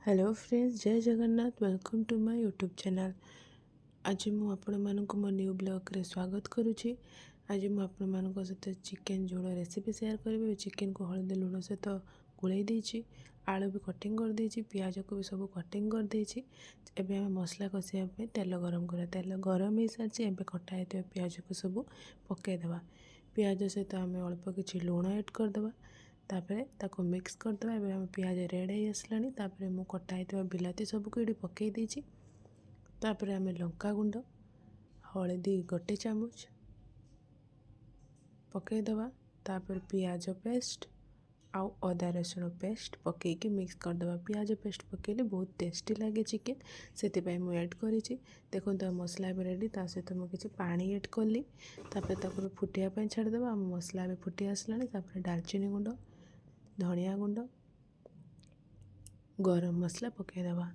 Hello friends, Jay Jagannath. Welcome to my YouTube channel. ଆଜି ମୁଁ ଆପଣମାନଙ୍କୁ ମୋ ନ୍ୟୁ ବ୍ଲଗ୍ରେ ସ୍ୱାଗତ କରୁଛି। ଆଜି ମୁଁ ଆପଣମାନଙ୍କ ସହିତ ଚିକେନ୍ ଝୋଳ ରେସିପି ସେୟାର କରିବି। ଚିକେନ୍କୁ ହଳଦୀ ଲୁଣ ସହିତ ଗୋଳେଇ ଦେଇଛି, ଆଳୁ ବି କଟିଂ କରିଦେଇଛି, ପିଆଜକୁ ବି ସବୁ କଟିଂ କରିଦେଇଛି। ଏବେ ଆମେ ମସଲା କଷିବା ପାଇଁ ତେଲ ଗରମ କରିବା। ତେଲ ଗରମ ହେଇସାରିଛି। ଏବେ କଟା ହେଇଥିବା ପିଆଜକୁ ସବୁ ପକାଇଦେବା। ପିଆଜ ସହିତ ଆମେ ଅଳ୍ପ କିଛି ଲୁଣ ଆଡ଼୍ କରିଦେବା, ତାପରେ ତାକୁ ମିକ୍ସ କରିଦେବା। ଏବେ ଆମ ପିଆଜ ରେଡ଼୍ ହେଇ ଆସିଲାଣି। ତାପରେ ମୁଁ କଟା ହେଇଥିବା ବିଲାତି ସବୁକୁ ଏଇଠି ପକାଇ ଦେଇଛି। ତାପରେ ଆମେ ଲଙ୍କା ଗୁଣ୍ଡ, ହଳଦୀ 1 ଚାମଚ ପକାଇଦେବା। ତାପରେ ପିଆଜ ପେଷ୍ଟ ଆଉ ଅଦା ରସୁଣ ପେଷ୍ଟ ପକାଇକି ମିକ୍ସ କରିଦେବା। ପିଆଜ ପେଷ୍ଟ ପକାଇଲେ ବହୁତ ଟେଷ୍ଟି ଲାଗେ ଚିକେନ୍, ସେଥିପାଇଁ ମୁଁ ଆଡ଼୍ କରିଛି। ଦେଖନ୍ତୁ, ଆଉ ମସଲା ଏବେ ରେଡ଼ି। ତା ସହିତ ମୁଁ କିଛି ପାଣି ଆଡ଼୍ କଲି। ତାପରେ ତାକୁ ଫୁଟିବା ପାଇଁ ଛାଡ଼ିଦେବା। ଆମ ମସଲା ଏବେ ଫୁଟି ଆସିଲାଣି। ତାପରେ ଡାଲଚିନି ଗୁଣ୍ଡ, ଧନିଆ ଗୁଣ୍ଡ, ଗରମ ମସଲା ପକାଇଦେବା।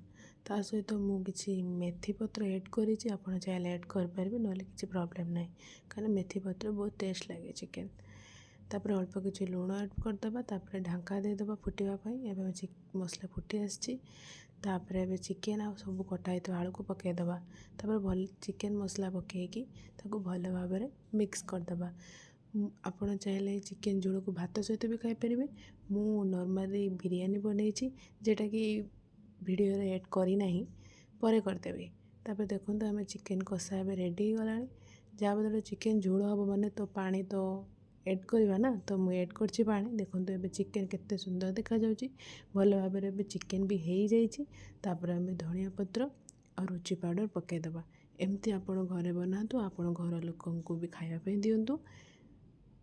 ତା ସହିତ ମୁଁ କିଛି ମେଥି ପତ୍ର ଆଡ଼୍ କରିଛି। ଆପଣ ଚାହିଁଲେ ଆଡ଼୍ କରିପାରିବେ, ନହେଲେ କିଛି ପ୍ରୋବ୍ଲେମ୍ ନାହିଁ, କାହିଁକିନା ମେଥି ପତ୍ର ବହୁତ ଟେଷ୍ଟ ଲାଗେ ଚିକେନ୍। ତାପରେ ଅଳ୍ପ କିଛି ଲୁଣ ଆଡ଼୍ କରିଦେବା। ତାପରେ ଢାଙ୍କା ଦେଇଦେବା ଫୁଟିବା ପାଇଁ। ଏବେ ମସଲା ଫୁଟି ଆସିଛି। ତାପରେ ଏବେ ଚିକେନ୍ ଆଉ ସବୁ କଟା ହେଇଥିବା ଆଳୁକୁ ପକାଇଦେବା। ତାପରେ ଭଲ ଚିକେନ୍ ମସଲା ପକାଇକି ତାକୁ ଭଲ ଭାବରେ ମିକ୍ସ କରିଦେବା। ଆପଣ ଚାହିଁଲେ ଚିକେନ୍ ଝୋଳକୁ ଭାତ ସହିତ ବି ଖାଇପାରିବେ। ମୁଁ ନର୍ମାଲି ବିରିୟାନୀ ବନେଇଛି, ଯେଉଁଟାକି ଭିଡ଼ିଓରେ ଆଡ଼୍ କରିନାହିଁ, ପରେ କରିଦେବି। ତାପରେ ଦେଖନ୍ତୁ, ଆମେ ଚିକେନ୍ କଷା ଏବେ ରେଡ଼ି ହେଇଗଲାଣି। ଯାହା ବଦଳରେ ଚିକେନ୍ ଝୋଳ ହେବ ମାନେ ତ ପାଣି ତ ଆଡ଼୍ କରିବା ନା, ତ ମୁଁ ଆଡ଼୍ କରିଛି ପାଣି। ଦେଖନ୍ତୁ, ଏବେ ଚିକେନ୍ କେତେ ସୁନ୍ଦର ଦେଖାଯାଉଛି। ଭଲ ଭାବରେ ଏବେ ଚିକେନ୍ ବି ହେଇଯାଇଛି। ତାପରେ ଆମେ ଧନିଆ ପତ୍ର ଆଉ ରୁଚି ପାଉଡ଼ର ପକାଇଦେବା। ଏମିତି ଆପଣ ଘରେ ବନାନ୍ତୁ, ଆପଣ ଘର ଲୋକଙ୍କୁ ବି ଖାଇବା ପାଇଁ ଦିଅନ୍ତୁ।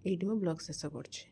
ଏଇଠି ମୁଁ ବ୍ଲଗ୍ ଶେଷ କରୁଛି।